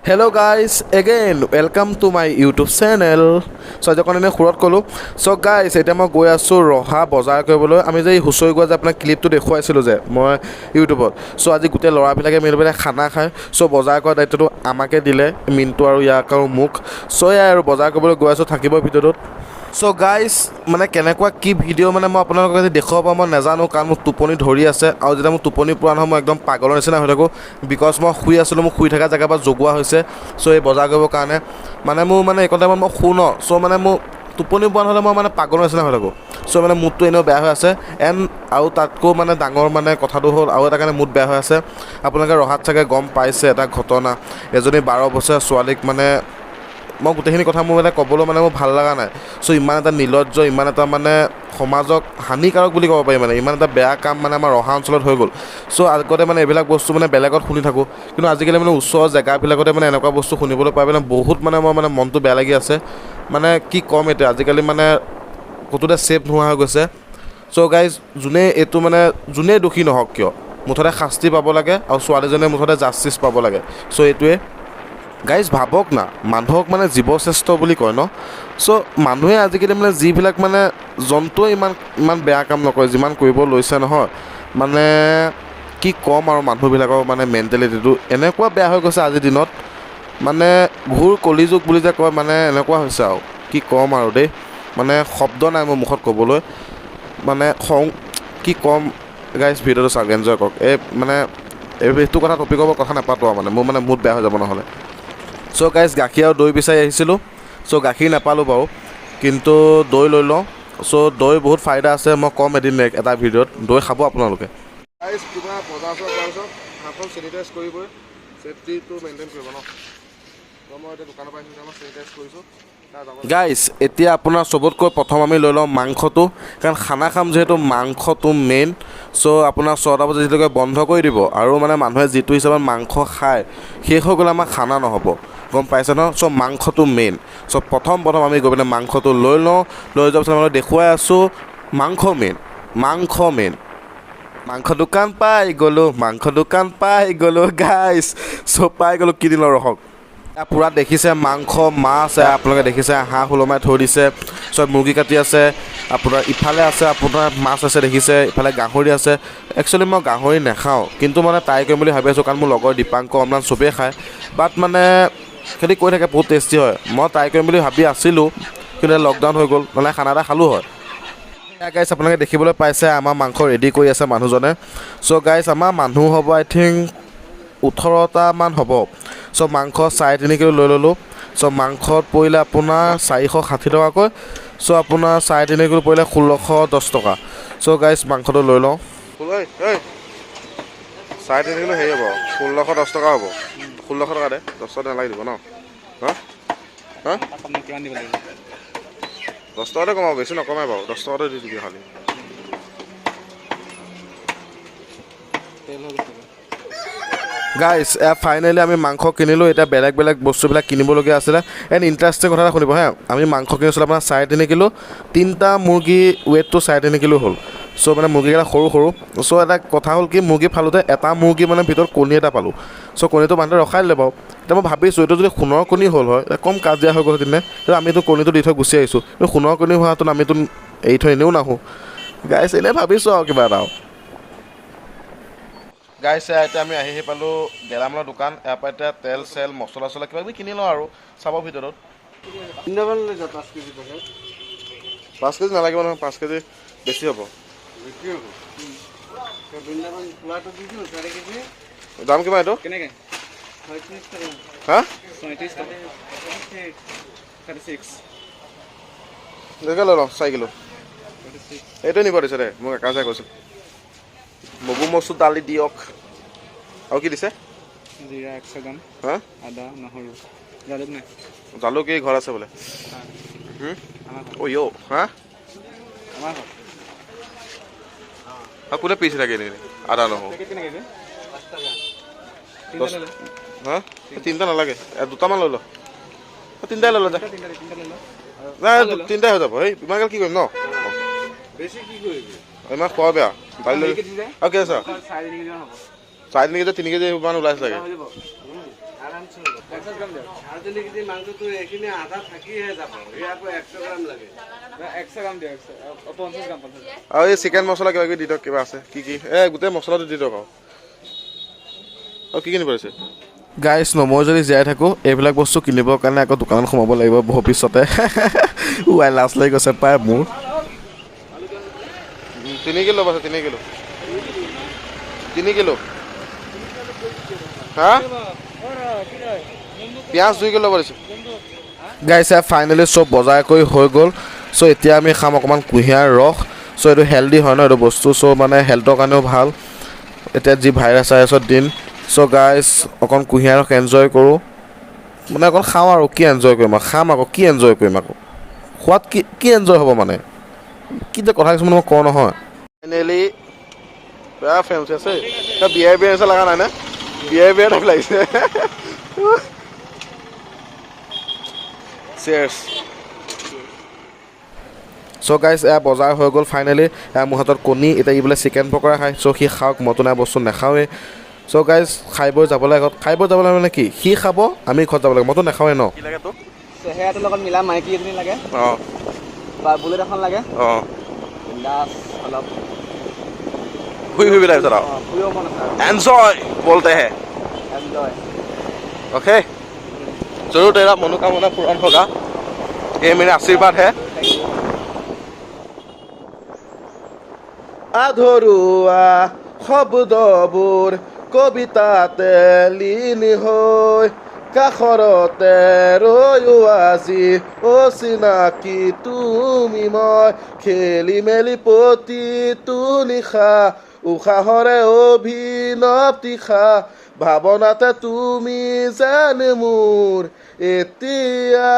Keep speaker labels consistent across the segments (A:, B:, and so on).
A: Hello guys, again welcome to my YouTube channel. So আজি অকণ এনেই সুৰত ক'লোঁ। চ' গাইজ, এতিয়া মই গৈ আছোঁ ৰহা বজাৰ কৰিবলৈ। আমি যে এই হুঁচৰি গোৱা যে আপোনাক ক্লিপটো দেখুৱাইছিলোঁ যে মই ইউটিউবত। চ' আজি গোটেই ল'ৰাবিলাকে মিলি পেলাই খানা খায়। চ' বজাৰ কৰা দায়িত্বটো আমাকে দিলে, মিণ্টু আৰু ইয়াক আৰু মোক। চ' এয়াই আৰু, বজাৰ কৰিবলৈ গৈ আছোঁ, থাকিব ভিডিঅ'টোত। চ' গাইজ, মানে কেনেকুৱা কি ভিডিঅ' মানে মই আপোনালোকক আজি দেখুৱাব পাৰোঁ মই নাজানো, কাৰণ মোক টোপনি ধৰি আছে। আৰু যেতিয়া মোৰ টোপনি পূৰা নহয়, মই একদম পাগলৰ নিচিনা হৈ থাকোঁ, because মই শুই আছিলোঁ, মোক শুই থকা জেগাৰ পৰা জগোৱা হৈছে। চ' এই বজাৰ কৰিবৰ কাৰণে মানে মোৰ মানে এইকণ টাইমত মই শুওঁ ন। চ' মানে মোৰ টোপনি পোৱা নহ'লে মই মানে পাগলৰ নিচিনা হৈ থাকোঁ। চ' মানে মুডটো এনেও বেয়া হৈ আছে। এণ্ড আৰু তাতকৈ মানে ডাঙৰ মানে কথাটো হ'ল, আৰু এটা কাৰণে মুড বেয়া হৈ আছে। আপোনালোকে ৰহাত চাগে গম পাইছে এটা ঘটনা, এজনী 12 বছৰীয়া ছোৱালীক। মানে মই গোটেইখিনি কথা মোৰ মানে ক'বলৈ মানে মোৰ ভাল লগা নাই। চ' ইমান এটা নিৰ্লজ্জ, ইমান এটা মানে সমাজক হানিকাৰক বুলি ক'ব পাৰি, মানে ইমান এটা বেয়া কাম মানে আমাৰ ৰহা অঞ্চলত হৈ গ'ল। চ' আগতে মানে এইবিলাক বস্তু মানে বেলেগত শুনি থাকোঁ, কিন্তু আজিকালি মানে ওচৰৰ জেগাবিলাকতে মানে এনেকুৱা বস্তু শুনিবলৈ পাই মানে বহুত মানে মই মানে মনটো বেয়া লাগি আছে। মানে কি ক'ম এতিয়া, আজিকালি মানে ক'তোতে ছেফ নোহোৱা হৈ গৈছে। চ' গাইজ, যোনে এইটো মানে যোনেই দোষী নহওক কিয়, মুঠতে শাস্তি পাব লাগে আৰু ছোৱালীজনীয়ে মুঠতে জাষ্টিছ পাব লাগে। চ' এইটোৱে গাইজ, ভাবক না, মানুহক মানে জীৱশ্ৰেষ্ঠ বুলি কয় ন। চ' মানুহে আজিকালি মানে যিবিলাক মানে জন্তুৱে ইমান ইমান বেয়া কাম নকৰে যিমান কৰিব লৈছে নহয়। মানে কি ক'ম আৰু, মানুহবিলাকৰ মানে মেণ্টেলিটিটো এনেকুৱা বেয়া হৈ গৈছে আজিৰ দিনত। মানে ঘোৰ কলিযুগ বুলি যে কয়, মানে এনেকুৱা হৈছে আৰু কি ক'ম আৰু দেই। মানে শব্দ নাই মোৰ মুখত ক'বলৈ, মানে খং, কি ক'ম। গাইজ, ভিডিঅ'টো চাওক, এনজয় কৰক। এই মানে এইটো কথা টপিকৰ ওপৰত কথা নাপাতোঁ আৰু, মানে মোৰ মানে মুড বেয়া হৈ যাব নহ'লে। চ' গাইজ, গাখীৰ আৰু দৈ বিচাৰি আহিছিলোঁ। চ' গাখীৰ নাপালোঁ বাৰু, কিন্তু দৈ লৈ লওঁ। চ' দৈ বহুত ফাইদা আছে, মই ক'ম এদিন এটা ভিডিঅ'ত। দৈ খাব আপোনালোকে। গাইজ, কিবা বজাৰ চজাৰ কৰাৰ পিছত হাতখন চেনিটাইজ কৰিবই, ছেফটিটো মেইনটেইন কৰিব ন। মই এতিয়া দোকানৰ পৰা আহিছোঁ, মই চেনিটাইজ কৰিছোঁ। গাইজ, এতিয়া আপোনাৰ চবতকৈ প্ৰথম আমি লৈ লওঁ মাংসটো, কাৰণ খানা খাম যিহেতু মাংসটো মেইন। চ' আপোনাৰ 6টা বজাত যিহেতুকে বন্ধ কৰি দিব আৰু মানে মানুহে যিটো হিচাপত মাংস খায়, শেষ হৈ গ'লে আমাৰ খানা নহ'ব, গম পাইছে ন? চ' মাংসটো মেইন। চ' প্ৰথম প্ৰথম আমি গৈ পেলাই মাংসটো লৈ লওঁ। লৈ যোৱাৰ পিছত আপোনালোক দেখুৱাই আছোঁ, মাংস মেইন, মাংস মেইন। মাংস দোকান পাই গ'লোঁ, মাংস দোকান পাই গ'লোঁ গাইজ। চ' পাই গ'লোঁ, কিনি লওঁ ৰখক। পূৰা দেখিছে মাংস, মাছ, আপোনালোকে দেখিছে হাঁহ ওলমাই থৈ দিছে, চব মুৰ্গী কাটি আছে। আপোনাৰ ইফালে আছে, আপোনাৰ মাছ আছে দেখিছে, ইফালে গাহৰি আছে। একচুৱেলি মই গাহৰি নাখাওঁ, কিন্তু মানে ট্ৰাই কৰিম বুলি ভাবি আছোঁ, কাৰণ মোৰ লগৰ দীপাংক, অম্লান চবেই খায়। বাট মানে সিহঁতি কৈ থাকে বহুত টেষ্টি হয়। মই ট্ৰাই কৰিম বুলি ভাবি আছিলোঁ, কিন্তু লকডাউন হৈ গ'ল, নহ'লে খানা এটা খালোঁ হয়। গাইজ, আপোনালোকে দেখিবলৈ পাইছে আমাৰ মাংস ৰেডি কৰি আছে মানুহজনে। চ' গাইজ, আমাৰ মানুহ হ'ব আই থিংক 18টামান হ'ব। চ' মাংস 3.5 কিলো লৈ ল'লোঁ। চ' মাংসত পৰিলে আপোনাৰ 460 টকাকৈ। চ' আপোনাৰ 3.5 কিলো পৰিলে 1610 টকা। চ' গাইজ, মাংসটো লৈ লওঁ। 3.5 কিলো হেৰি হ'ব, 1610 টকা হ'ব। 1600 টকা দে, 10 টকা নালাগে দিব ন। হা হা।
B: আপোনাক কিমান দিব লাগিব?
A: 10 টকাতে কমাব, বেছি নকমাই বাৰু। 10 টকাতে দি দিবি খালি।
B: তেল হৈ গৈছে।
A: গাইজ, এয়া ফাইনেলি আমি মাংস কিনিলোঁ। এতিয়া বেলেগ বেলেগ বস্তুবিলাক কিনিবলগীয়া আছিলে। এণ্ড ইণ্টাৰেষ্টিং কথা এটা শুনিব হে। আমি মাংস কিনিছিলোঁ আপোনাৰ 3.5 কিলো, তিনিটা মুৰ্গী ৱেইটটো 3.5 কিলো হ'ল। চ' মানে মুৰ্গীকেইটা সৰু সৰু। চ' এটা কথা হ'ল কি, মুৰ্গী ফালোতে এটা মুৰ্গী মানে ভিতৰত কণী এটা পালোঁ। চ' কণীটো মানুহে ৰখাই দিলে বাৰু। এতিয়া মই ভাবিছোঁ, এইটো যদি সোণৰ কণী হ'ল হয়, কম কাজিয়া হৈ গ'ল তেনে। আমিতো কণীটো দি থৈ গুচি আহিছোঁ, কিন্তু সোণৰ কণী হোৱাটো আমিতো এৰি থৈ এনেও নাহোঁ। গাইজ, এনেই ভাবিছোঁ আৰু কিবা এটা আৰু। গাইজ, এয়া এতিয়া আমি আহি আহি পালোঁ গেলামালৰ দোকান। ইয়াৰ পৰা এতিয়া তেল চেল, মছলা চছলা কিবা কিবি কিনি লওঁ আৰু চাব ভিতৰত।
B: তিনিটামান লৈ যাওঁ, 5 কেজি পেকেট।
A: 5 কেজি নালাগিব নহয়, 5 কেজি বেছি হ'ব।
B: বেছি হ'ব। বৃন্দাবন খোলাটো দি দিওঁ 4 কেজি।
A: দাম কিমান এইটো?
B: কেনেকৈ? 36 টকা।
A: হা?
B: 36 টকা, 36।
A: এনেকৈ লৈ লওঁ 4 কিলো।
B: 36।
A: এইটোৱে নিব দিছে দে মোক, একা চাই কৈছোঁ। মগু মচুৰ দালি দিয়ক। আৰু কি দিছে?
B: জিৰা 100 গ্ৰাম।
A: হা?
B: আদা, নহৰু, জালুক নাই।
A: জালুক এই ঘৰত আছে বোলে।
B: আমাৰ ঘৰত।
A: অ' য়' হা।
B: আমাৰ ঘৰত।
A: আৰু কোনে পিছি থাকে এনেই আদা নহৰু?
B: পেকেট কেনেকৈ? 5 টকা।
A: 10। হা, তিনিটা নালাগে, দুটামান লৈ ল। তিনিটাই লৈ ল যা।
B: তিনিটা, তিনিটা লৈ ল।
A: নাই, তিনিটাই হৈ যাব। এই ইমান গাল কি কৰিম ন?
B: বেছি কি কৰিবি?
A: ইমান খোৱা বেয়া। দালি লৈ
B: কেজি যায়।
A: আৰু কি আছে?
B: 3.5 কেজি মান হ'ব।
A: 3.5 কেজি, 3 কেজি মান ওলাইছে চাগে।
B: হৈ যাব। 3.5 কেজি মাংসটো এইখিনি আধা থাকিহে যাব, এই আকৌ 100 গ্ৰাম লাগে।
C: 100 গ্ৰাম দিয়ক, 50 গ্ৰাম, 50।
A: আৰু এই চিকেন মছলা কিবা কিবি দি দিয়ক, কিবা আছে কি কি, এই গোটেই মছলাটো দি দিয়ক। আৰু কি কিনিব লাগিছে গাইছ? ন মই যদি জীয়াই থাকোঁ এইবিলাক বস্তু কিনিবৰ কাৰণে আকৌ দোকানত সোমাব লাগিব ভৱিষ্যতে। ৱাই, লাজ লাগি গৈছে পাই মোৰ। 3 কিলো আছে, 3 কিলো, 3 কিলো। হা, পিঁয়াজ 2 কিলো ল'ব দিছোঁ। গাইছ, ফাইনেলি চব বজাৰ কৰি হৈ গ'ল। চ' এতিয়া আমি খাম অকণমান কুঁহিয়াৰ ৰস। চ' এইটো হেল্ডি হয় ন এইটো বস্তু, চ' মানে হেল্থৰ কাৰণেও ভাল। এতিয়া যি ভাইৰাছ চাইৰাছৰ দিন, চ' গাইছ অকণ কুঁহিয়াৰ ৰস এনজয় কৰোঁ, মানে অকণ খাওঁ আৰু কি এনজয় কৰিম আৰু, খাম আকৌ কি এনজয় কৰিম আকৌ, খোৱাত কি কি এনজয় হ'ব, মানে কি যে কথা কিছুমান মই কওঁ নহয়। ফাইনেলি বেয়া ফেঞ্চি আছে, বিয়াই বিয়াৰ নিচিনা লগা নাই নে? বিয়াই বিয়াৰ টাইপ লাগিছে। চিয়াৰ্ছ। চ' গাইজ, এয়া বজাৰ হৈ গ'ল ফাইনেলি। এয়া মোৰ হাতত কণী, এতিয়া ই বোলে চিকেন পকৰা খায়, চ' সি খাওক, মইতো নাই বস্তু নাখাওঁৱেই। চ' গাইজ, খাই বৈ যাব লাগে ঘৰত। খাই বৈ যাব লাগে মানে কি, সি খাব, আমি ঘৰত যাব লাগে, মইতো নাখাওঁৱেই ন। কি লাগে তোক?
C: চেহেৰাটোৰ লগত মিলা মাইকী এজনী লাগে,
A: অঁ,
C: বা বুলেট এখন লাগে,
A: অঁ,
C: বিন্দাছ অলপ
A: ঘূৰি ফুৰিবি তাৰপিছত আৰু
C: ফুৰিব মন আছে।
A: এনজয় বলতে হে,
C: এনজয়।
A: ओके, जरूर तेरा मनोकामना पूर्ण होगा, ये मेरा आशीर्वाद है। আধৰুৱা শব্দবোৰ কবিতাতে লীন হৈ কাষৰতে ৰয়ো আজি অচিনাকি তুমি মই, খেলি মেলি প্ৰতিটো নিশা উশাহৰে অভিনৱ তীখা, ভাৱনাতে তুমি যেন মোৰ এতিয়া।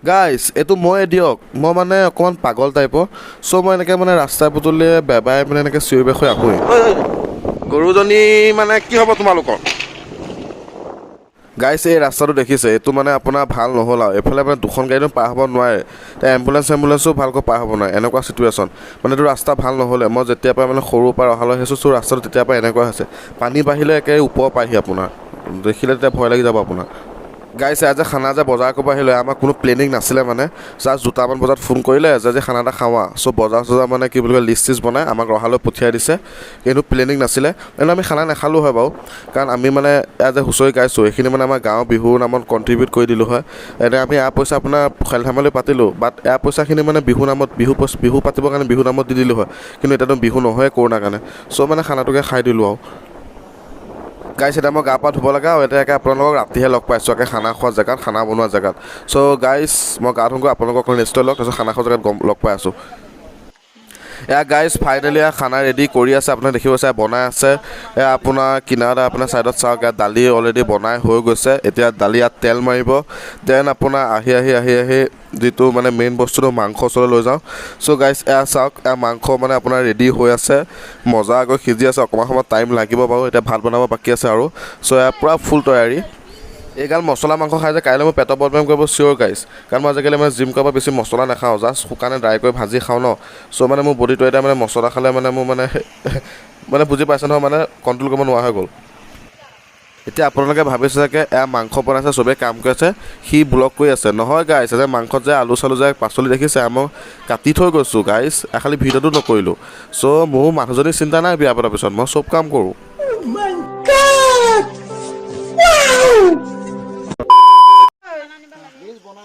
A: গাইছ, এইটো ময়ে দিয়ক, মই মানে অকণমান পাগল টাইপৰ। চ' মই এনেকৈ মানে ৰাস্তাই পদূলিয়ে বেবাই মানে এনেকৈ চিঞৰি বাখৰি আহোঁৱেই। গৰুজনী মানে কি হ'ব তোমালোকৰ? গাইছ, এই ৰাস্তাটো দেখিছে, এইটো মানে আপোনাৰ ভাল নহ'ল আৰু এইফালে মানে দুখন গাড়ীনো পাৰ হ'ব নোৱাৰে, এতিয়া এম্বুলেঞ্চ চেম্বুলেঞ্চো ভালকৈ পাৰ হ'ব নোৱাৰে, এনেকুৱা চিটুৱেশ্যন। মানে এইটো ৰাস্তা ভাল নহ'লে, মই যেতিয়াৰ পৰা মানে সৰুৰ পৰা অহালৈ আহিছোঁ, চ' ৰাস্তাটো তেতিয়াৰ পৰা এনেকুৱা হৈছে। পানী বাঢ়িলে একে ওপৰ পায়হি আপোনাৰ, দেখিলে তেতিয়া ভয় লাগি যাব আপোনাৰ। গাইছ, এয়া যে খানা যে বজাৰ কৰিব আহিলে, আমাৰ কোনো প্লেনিং নাছিলে, মানে জাষ্ট 2টামান বজাত ফোন কৰিলে যে আজি খানা এটা খাওঁ। চ' বজাৰ চজাৰ মানে কি বুলি কয় লিষ্ট চিষ্ট বনাই আমাক ৰহালৈ পঠিয়াই দিছে, কিন্তু প্লেনিং নাছিলে। এনেই আমি খানা নাখালোঁ হয় বাৰু, কাৰণ আমি মানে এয়া যে হুঁচৰি গাইছোঁ এইখিনি মানে আমাৰ গাঁৱৰ বিহুৰ নামত কণ্ট্ৰিবিউট কৰি দিলোঁ হয়। এনে আমি এয়া পইচা আপোনাৰ খেল ধেমালি পাতিলোঁ, বাট এয়া পইচাখিনি মানে বিহু নামত, বিহু পইচা, বিহু পাতিবৰ কাৰণে বিহু নামত দি দিলোঁ হয়, কিন্তু এতিয়াতো বিহু নহয়ে কৰোণাৰ কাৰণে। চ' মানে খানাটোকে খাই দিলোঁ আৰু। গাইছ, এতিয়া মই গা পা ধুব লাগে আৰু এতিয়া একে আপোনালোকক ৰাতিহে লগ পাইছোঁ, একে খানা খোৱা জেগাত, খানা বনোৱা জেগাত। চ' গাইছ, মই গা ধোওঁগৈ, আপোনালোকক নিশ্চয় লগ, তাৰপিছত খানা খোৱা জেগাত গম লগ পাই আছোঁ। এয়া গাইছ, ফাইনেলি এয়া খানা ৰেডি কৰি আছে, আপোনাক দেখিব পাইছে বনাই আছে। এয়া আপোনাৰ কিনাৰতে আপোনাৰ ছাইডত চাওক, ইয়াত দালি অলৰেডি বনাই হৈ গৈছে। এতিয়া দালি ইয়াত তেল মাৰিব, then আপোনাৰ আহি আহি আহি আহি যিটো মানে মেইন বস্তুটো মাংস ওচৰলৈ লৈ যাওঁ। চ' গাইছ, এয়া চাওক, এয়া মাংস মানে আপোনাৰ ৰেডি হৈ আছে, মজাকৈ সিজি আছে। অকণমান সময় টাইম লাগিব বাৰু, এতিয়া ভাত বনাব বাকী আছে আৰু। চ' এয়া পূৰা ফুল তৈয়াৰী। এইগাল মছলা মাংস খাই যে কাইলৈ মোৰ পেটৰ প্ৰব্লেম কৰিব চিয়'ৰ গাইছ, কাৰণ মই আজিকালি মানে জিম কৰাৰ পৰা বেছি মছলা নাখাওঁ, জাষ্ট শুকানে ড্ৰাই কৰি ভাজি খাওঁ ন। চ' মানে মোৰ বডিটো এতিয়া মানে মছলা খালে মানে মোৰ মানে মানে বুজি পাইছে নহয়, মানে কণ্ট্ৰল কৰিব নোৱাৰা হৈ গ'ল। এতিয়া আপোনালোকে ভাবিছে চাগে এয়া মাংস বনাইছে, চবেই কাম কৰি আছে, সি ব্লগ কৰি আছে। নহয় গাইছ, যে মাংসত যে আলু চালু যে পাচলি দেখিছে, মই কাটি থৈ গৈছোঁ গাইছ, খালি ভিডিঅ'টো নকৰিলোঁ। চ' মোৰ মানুহজনীৰ চিন্তা নাই, বিয়া পতাৰ পিছত মই চব কাম কৰোঁ।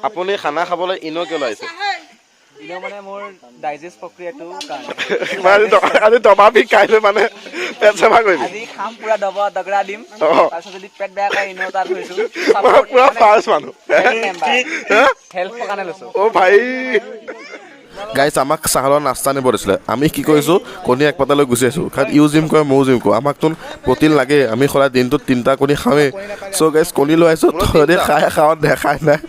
A: আপুনি খানা খাবলৈ ইন' কিয় লৈ আহিছে?
C: ইন' মানে মোৰ ডাইজেষ্ট প্ৰক্ৰিয়াটো কাৰণে।
A: আজি দবাবি কাইলৈ মানে পেট চাফা কৰিবি।
C: আজি খাম পুৰা দবা দগৰা দিম, তাৰপিছত যদি পেট বেয়া কৰে ইন' তাত থৈছোঁ।
A: পুৰা ফাৰ্ষ্ট মানুহ
C: হেল্থৰ কাৰণে লৈছোঁ।
A: অ' ভাই। গাইছ, আমাক চাহৰ লগত নাস্তা নিব দিছিলে, আমি কি কৰিছোঁ, কণী এক পাতা লৈ গুচি আহিছোঁ। কাৰণ ইও জিম কৰে, ময়ো জিম কৰোঁ, আমাকতোন প্ৰ'টিন লাগেই, আমি সদায় দিনটোত 3টা কণী খাওঁৱেই। চ' গাইছ, কণী লৈ আহিছোঁ, তহঁতি খাই খাওঁ দেখাই নাই,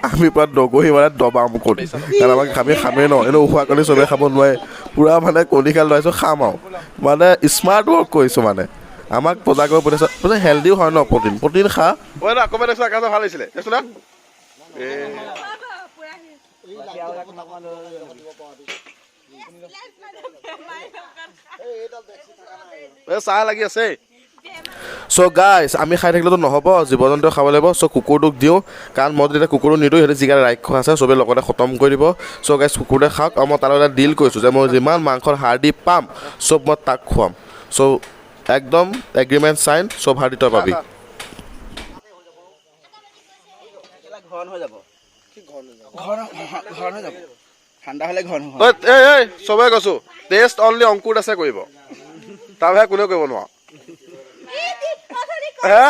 A: আমি পূৰা দগৰি মানে দবাম কণী, কাৰণ আমাক আমি খামেই ন, এনেও উখোৱা কণী চবেই খাব নোৱাৰে। পূৰা মানে কণী খাল লৈ আহিছোঁ, খাম আৰু, মানে স্মাৰ্ট ৱৰ্ক কৰিছোঁ। মানে আমাক বজাৰ কৰিব পঠিয়াইছে, হেল্ডিও হয় ন, প্ৰ'টিন প্ৰ'টিন খা। ভাল লাগিছিলে চাহ লাগি আছে। চ' গাইজ, আমি খাই থাকিলেতো নহ'ব, জীৱ জন্তু খাব লাগিব। চ' কুকুৰটোক দিওঁ, কাৰণ মই যেতিয়া কুকুৰটো নিদিওঁ, সিহঁতে যিকেইটা ৰাক্ষস আছে চবেই লগতে খতম কৰি দিব। চ' গাইজ, কুকুৰটোৱে খাওক। আৰু মই তাৰ লগত এটা ডিল কৰিছোঁ যে মই যিমান মাংসৰ হাৰ্ডি পাম, চব মই তাক খুৱাম। চ' একদম এগ্ৰিমেণ্ট চাইন, চব হাৰ্ডি তই পাবি।
C: ঘন হৈ যাব, ঘন ঘন হৈ যাব, ঠাণ্ডা হ'লে ঘন হয়।
A: এই এই, চবে কৈছোঁ, টেষ্ট অনলি অংকুৰ দাসে কৰিব, তাৰ বাহিৰে কোনেও কৰিব নোৱাৰো। হে,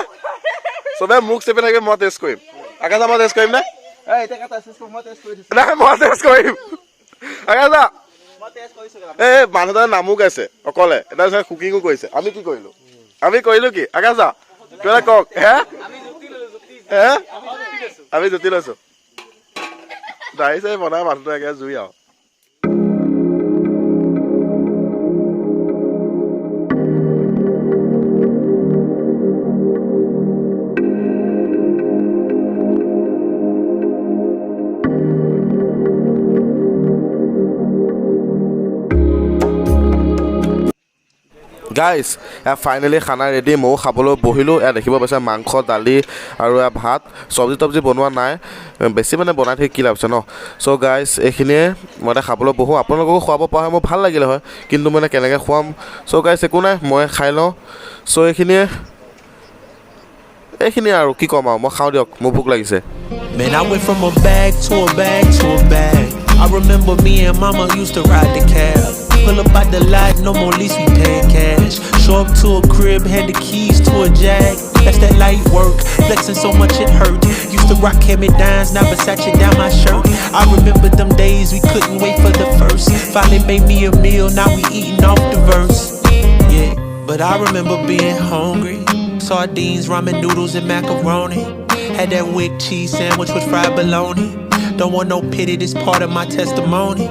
A: চবে মোক চেপি থাকিব, মই টেষ্ট কৰিম। আকাশ, মই টেষ্ট কৰিম নে? নাই, মই টেষ্ট কৰিম। আকাশ, এই মানুহজনে নামো গাইছে অকলে, তাৰপিছত কুকিঙো কৰিছে। আমি কি কৰিলো? আমি কৰিলো কি? আকাশ দা, কিবা এটা কওক। হে হে, আমি জুতি লৈছো। দাড়ি চাৰি বনাই মানুহটো একে জুই আৰু। গাইজ, এয়া ফাইনেলি খানা ৰেডি। ময়ো খাবলৈ বহিলোঁ। এয়া দেখিব পাইছে, মাংস, দালি আৰু এয়া ভাত। চব্জি তব্জি বনোৱা নাই বেছি, মানে বনাই থাকি কি লাভ আছে ন? চ' গাইজ, এইখিনিয়ে। মই এতিয়া খাবলৈ বহোঁ। আপোনালোককো খুৱাব পৰা হয়, মোৰ ভাল লাগিলে হয়, কিন্তু মানে কেনেকৈ খুৱাম? চ' গাইজ, একো নাই, মই খাই লওঁ। চ' এইখিনিয়ে, এইখিনিয়ে আৰু কি ক'ম আৰু। মই খাওঁ দিয়ক, মোৰ ভোক লাগিছে।
D: Man, I went from a bag to a bag to a bag. I remember me and mama used to ride the cab. Pull up out the lot, no more lease, we paying cash. Show up to a crib, hand the keys to a Jag. That's that light work, flexing so much it hurt. Used to rock hand-me-downs, now Versace down my shirt. I remember them days we couldn't wait for the first. Finally made me a meal, now we eating off the verse. Yeah, but I remember being hungry. Sardines, ramen noodles, and macaroni. Had that wick cheese sandwich with fried bologna. Don't want no pity, this part of my testimony.